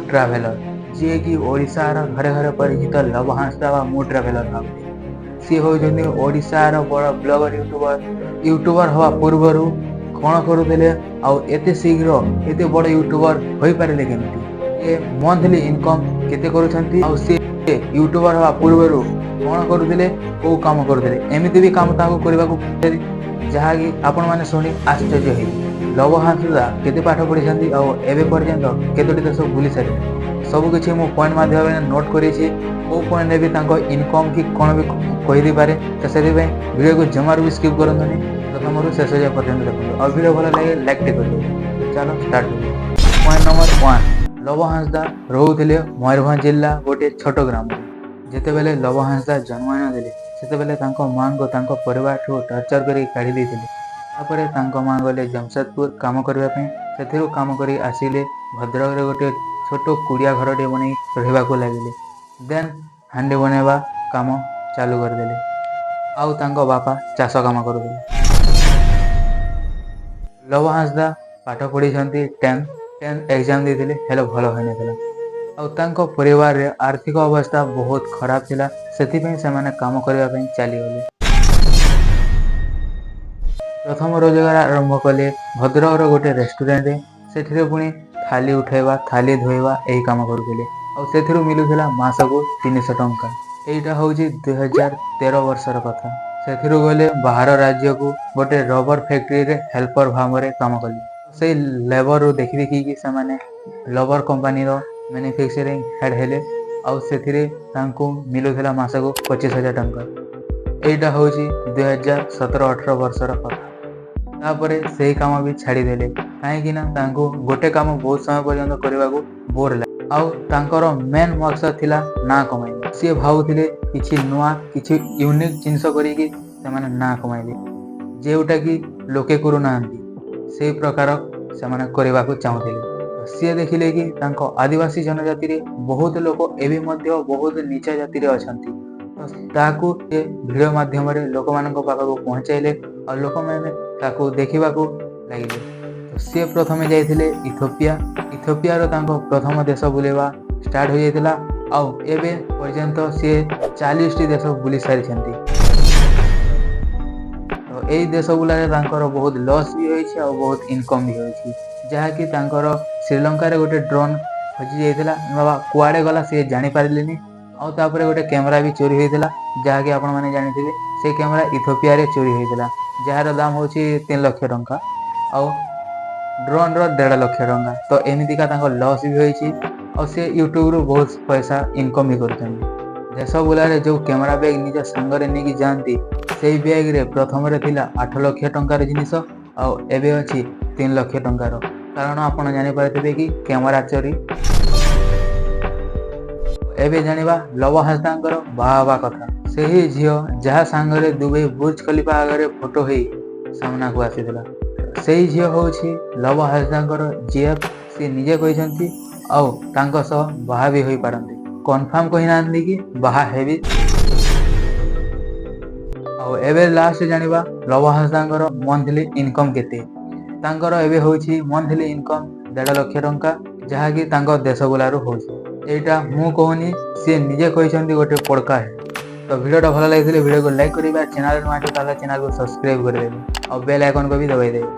Traveller, ଯିଏକି ଓଡ଼ିଶାର ଘରେ ଘରେ ପରିଚିତ ଲବ ହାଁସଦା ବା ମୁଁ ଟ୍ରାଭେଲର ଭାବରେ। ସିଏ ହେଉଛନ୍ତି ଓଡ଼ିଶାର ବଡ଼ ବ୍ଲଗର, ୟୁଟ୍ୟୁବର। ୟୁଟ୍ୟୁବର ହେବା ପୂର୍ବରୁ କ'ଣ କରୁଥିଲେ ଆଉ ଏତେ ଶୀଘ୍ର ଏତେ ବଡ଼ ୟୁଟ୍ୟୁବର ହୋଇପାରିଲେ କେମିତି? ସେ ମନ୍ଥଲି ଇନକମ୍ କେତେ କରୁଛନ୍ତି? ଆଉ ସିଏ ୟୁଟ୍ୟୁବର ହେବା ପୂର୍ବରୁ କ'ଣ କରୁଥିଲେ, କେଉଁ କାମ କରୁଥିଲେ? ଏମିତି ବି କାମ ତାଙ୍କୁ କରିବାକୁ ଯାହାକି ଆପଣମାନେ ଶୁଣି ଆଶ୍ଚର୍ଯ୍ୟ ହେବେ। ଲବ ହାଁସଦା କେତେ ପାଠ ପଢ଼ିଛନ୍ତି ଆଉ ଏବେ ପର୍ଯ୍ୟନ୍ତ କେତୋଟି ଦେଶ ବୁଲି ସାରିଲେ, ସବୁକିଛି ମୁଁ ପଏଣ୍ଟ ମାଧ୍ୟମରେ ନୋଟ୍ କରିଛି। କେଉଁ ପଏଣ୍ଟରେ ବି ତାଙ୍କ ଇନକମ୍ କି କ'ଣ ବି କହିଦେଇପାରେ, ତ ସେଥିପାଇଁ ଭିଡ଼ିଓକୁ ଜମାରୁ ବି ସ୍କିପ୍ କରନ୍ତୁନି। ପ୍ରଥମରୁ ଶେଷ ଯାଏ ପର୍ଯ୍ୟନ୍ତ ଦେଖନ୍ତୁ ଆଉ ଭିଡ଼ିଓ ଭଲ ଲାଗେ ଲାଇକ୍ ଟେ କରିଦେବେ। ଚାଲ ଷ୍ଟାର୍ଟ କରିବା। ପଏଣ୍ଟ ନମ୍ବର 1, ଲବ ହାଁସଦା ରହୁଥିଲେ ମୟୂରଭଞ୍ଜ ଜିଲ୍ଲା ଗୋଟିଏ ଛୋଟ ଗ୍ରାମରେ। ଯେତେବେଳେ ଲବ ହାଁସଦା ଜନ୍ମ ହୋଇନଥିଲେ, ସେତେବେଳେ ତାଙ୍କ ମାଆଙ୍କୁ ତାଙ୍କ ପରିବାରଠୁ ଟର୍ଚର କରି କାଢ଼ି ଦେଇଥିଲେ। ତାପରେ ତାଙ୍କ ମା ଗଲେ ଜାମସେଦପୁର କାମ କରିବା ପାଇଁ। ସେଥିରୁ କାମ କରି ଆସିଲେ, ଭଦ୍ରକରେ ଗୋଟିଏ ଛୋଟ କୁଡ଼ିଆ ଘରଟିଏ ବନେଇ ରହିବାକୁ ଲାଗିଲେ। ଦେନ୍ ହାଣ୍ଡି ବନେଇବା କାମ ଚାଲୁ କରିଦେଲେ ଆଉ ତାଙ୍କ ବାପା ଚାଷ କାମ କରୁଥିଲେ। ଲବ ହାଁସଦା ପାଠ ପଢ଼ିଛନ୍ତି 10th exam ଦେଇଥିଲେ, ହେଲେ ଭଲ ହୋଇନଥିଲା। ଆଉ ତାଙ୍କ ପରିବାରରେ ଆର୍ଥିକ ଅବସ୍ଥା ବହୁତ ଖରାପ ଥିଲା, ସେଥିପାଇଁ ସେମାନେ କାମ କରିବା ପାଇଁ ଚାଲିଗଲେ। ପ୍ରଥମ ରୋଜଗାର ଆରମ୍ଭ କଲେ ଭଦ୍ରକର ଗୋଟେ ରେଷ୍ଟୁରାଣ୍ଟରେ। ସେଥିରେ ପୁଣି ଥାଲି ଉଠାଇବା, ଥାଲି ଧୋଇବା, ଏହି କାମ କରୁଥିଲେ ଆଉ ସେଥିରୁ ମିଳୁଥିଲା ମାସକୁ 300 ଟଙ୍କା। ଏଇଟା ହେଉଛି 2013 ବର୍ଷର କଥା। ସେଥିରୁ ଗଲେ ବାହାର ରାଜ୍ୟକୁ, ଗୋଟେ ରବର ଫ୍ୟାକ୍ଟ୍ରିରେ ହେଲ୍ପର ଭାବରେ କାମ କଲେ। ସେଇ ଲେବରରୁ ଦେଖି ଦେଖିକି ସେମାନେ ରବର କମ୍ପାନୀର ମ୍ୟାନୁଫ୍ୟାକ୍ଚରିଂ ହେଡ୍ ହେଲେ ଆଉ ସେଥିରେ ତାଙ୍କୁ ମିଳୁଥିଲା ମାସକୁ 25,000 ଟଙ୍କା। ଏଇଟା ହେଉଛି 2017-18 ବର୍ଷର କଥା। ତାପରେ ସେଇ କାମ ବି ଛାଡ଼ିଦେଲେ, କାହିଁକି ନା ତାଙ୍କୁ ଗୋଟେ କାମ ବହୁତ ସମୟ ପର୍ଯ୍ୟନ୍ତ କରିବାକୁ ବୋର୍ ଲାଗେ। ଆଉ ତାଙ୍କର ମେନ୍ ମକସଦ ଥିଲା ନାଁ କମାଇବା। ସିଏ ଭାବୁଥିଲେ କିଛି ନୂଆ, କିଛି ୟୁନିକ୍ ଜିନିଷ କରିକି ସେମାନେ ନାଁ କମାଇବେ, ଯେଉଁଟାକି ଲୋକେ କରୁନାହାନ୍ତି, ସେଇ ପ୍ରକାର ସେମାନେ କରିବାକୁ ଚାହୁଁଥିଲେ। ସିଏ ଦେଖିଲେ କି ତାଙ୍କ ଆଦିବାସୀ ଜନଜାତିରେ ବହୁତ ଲୋକ ଏବେ ମଧ୍ୟ ବହୁତ ନିଚା ଜାତିରେ ଅଛନ୍ତି। ତ ତାହାକୁ ସେ ଭିଡ଼ିଓ ମାଧ୍ୟମରେ ଲୋକମାନଙ୍କ ପାଖକୁ ପହଞ୍ଚାଇଲେ ଆଉ ଲୋକମାନେ ତାକୁ ଦେଖିବାକୁ ଲାଗିଲେ। ତ ସିଏ ପ୍ରଥମେ ଯାଇଥିଲେ ଇଥୋପିଆ। ଇଥୋପିଆର ତାଙ୍କ ପ୍ରଥମ ଦେଶ ବୁଲିବା ଷ୍ଟାର୍ଟ ହୋଇଯାଇଥିଲା ଆଉ ଏବେ ପର୍ଯ୍ୟନ୍ତ ସିଏ 40ଟି ଦେଶ ବୁଲି ସାରିଛନ୍ତି। ତ ଏଇ ଦେଶ ବୁଲାରେ ତାଙ୍କର ବହୁତ ଲସ୍ ବି ହୋଇଛି ଆଉ ବହୁତ ଇନକମ୍ ବି ହୋଇଛି। ଯାହାକି ତାଙ୍କର ଶ୍ରୀଲଙ୍କାରେ ଗୋଟେ ଡ୍ରୋନ୍ ହଜି ଯାଇଥିଲା ବା କୁଆଡ଼େ ଗଲା ସିଏ ଜାଣିପାରିଲେନି। ଆଉ ତାପରେ ଗୋଟେ କ୍ୟାମେରା ବି ଚୋରି ହୋଇଥିଲା, ଯାହାକି ଆପଣମାନେ ଜାଣିଥିବେ। ସେ କ୍ୟାମେରା ଇଥୋପିଆରେ ଚୋରି ହୋଇଥିଲା, ଯାହାର ଦାମ ହେଉଛି 3 ଲକ୍ଷ ଟଙ୍କା ଆଉ ଡ୍ରୋନ୍ର 1.5 ଲକ୍ଷ ଟଙ୍କା। ତ ଏମିତିକା ତାଙ୍କ ଲସ୍ ବି ହୋଇଛି ଆଉ ସେ ୟୁଟ୍ୟୁବରୁ ବହୁତ ପଇସା ଇନକମ୍ ବି କରୁଛନ୍ତି। ଦେଶ ବୁଲାରେ ଯେଉଁ କ୍ୟାମେରା ବ୍ୟାଗ୍ ନିଜ ସାଙ୍ଗରେ ନେଇକି ଯାଆନ୍ତି, ସେଇ ବ୍ୟାଗ୍ରେ ପ୍ରଥମରେ ଥିଲା 8 ଲକ୍ଷ ଟଙ୍କାର ଜିନିଷ ଆଉ ଏବେ ଅଛି 3 ଲକ୍ଷ ଟଙ୍କାର। କାରଣ ଆପଣ ଜାଣିପାରିଥିବେ କି କ୍ୟାମେରା ଚୋରି। ଏବେ ଜାଣିବା ଲବ ହାଁସଦାଙ୍କର ବାହା ହେବା କଥା। ସେହି ଝିଅ ଯାହା ସାଙ୍ଗରେ ଦୁବାଇ ବୁର୍ଜ ଖଲିଫା ଆଗରେ ଫଟୋ ହେଇ ସାମ୍ନାକୁ ଆସିଥିଲା, ସେଇ ଝିଅ ହେଉଛି ଲବ ହାଁସଦାଙ୍କର ଜିଏଫ୍। ସେ ନିଜେ କହିଛନ୍ତି ଆଉ ତାଙ୍କ ସହ ବାହା ବି ହୋଇପାରନ୍ତି। କନଫର୍ମ କହିନାହାନ୍ତି କି ବାହା ହେବି। ଆଉ ଏବେ ଲାଷ୍ଟ ଜାଣିବା ଲବ ହାଁସଦାଙ୍କର ମନ୍ଥଲି ଇନକମ୍ କେତେ। ତାଙ୍କର ଏବେ ହେଉଛି ମନ୍ଥଲି ଇନକମ୍ 1.5 ଲକ୍ଷ ଟଙ୍କା, ଯାହାକି ତାଙ୍କ ଦେଶ ବୁଲାରୁ ହେଉଛି। ଏଇଟା ମୁଁ କହୁନି, ସିଏ ନିଜେ କହିଛନ୍ତି ଗୋଟେ ପଡକାଷ୍ଟ। ତ ଭିଡ଼ିଓଟା ଭଲ ଲାଗିଥିଲେ ଭିଡ଼ିଓକୁ ଲାଇକ୍ କରିବେ। ଚ୍ୟାନେଲ୍ ନୂଆ ଅଛି, ତାହେଲେ ଚ୍ୟାନେଲକୁ ସବସ୍କ୍ରାଇବ୍ କରିଦେବେ ଆଉ ବେଲ୍ ଆଇକନ୍କୁ ବି ଦବାଇ ଦେବେ।